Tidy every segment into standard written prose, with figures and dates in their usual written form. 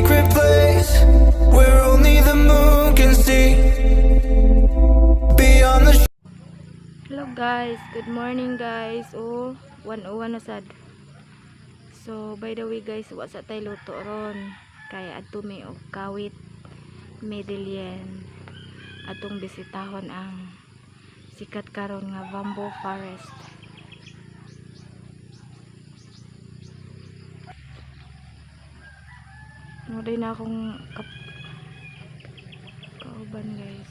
Secret place where only the moon can see. Beyond the Hello guys, good morning guys. Oh, 1:01 na sad. So, by the way guys, wa sa tay luto ron. Kay adto mi og Kawit, Medellin. Atong bisitahon ang sikat karon nga Bamboo Forest. Mo na akong kauban guys.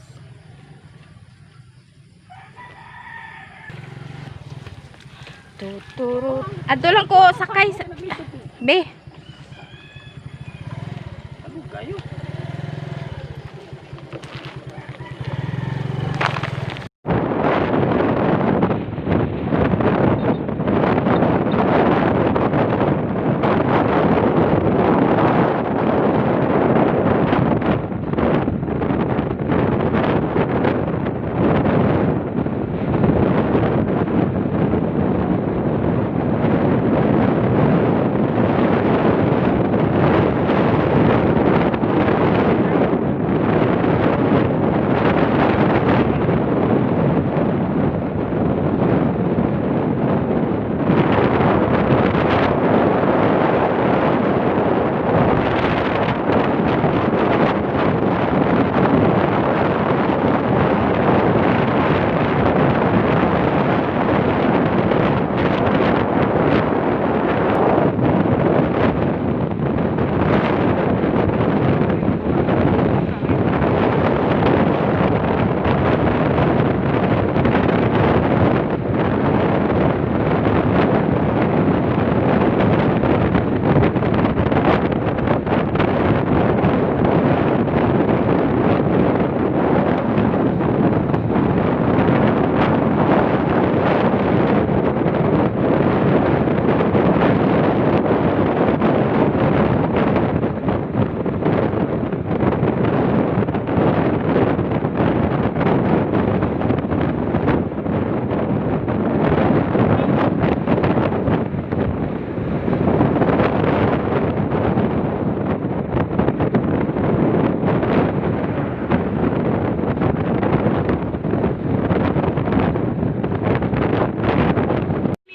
Tuturo. Adto lang ko sakay sa. Be. Kayo.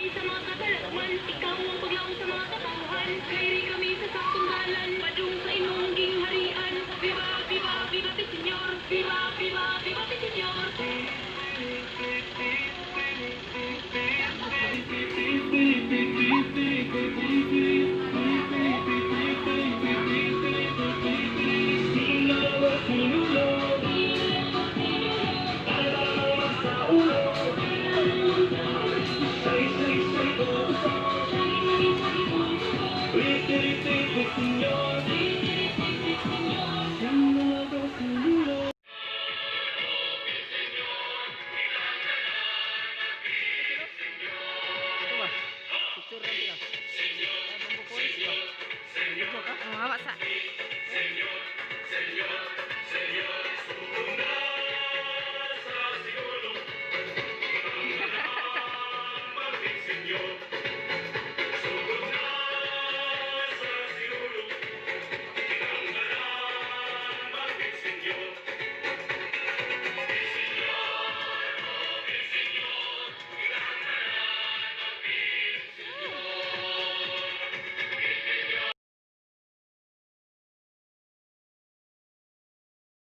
Sa mga katalagman, ikaw ang paglaom sa mga katawhan. Kay kami sa saktong dalan, padung sa imong gingharian. Viva, viva, viva ti Señor. Viva, viva, viva ti Señor. Ito ba? Picture lang sila. Bamboo Forest ba? Oh, hawa sa.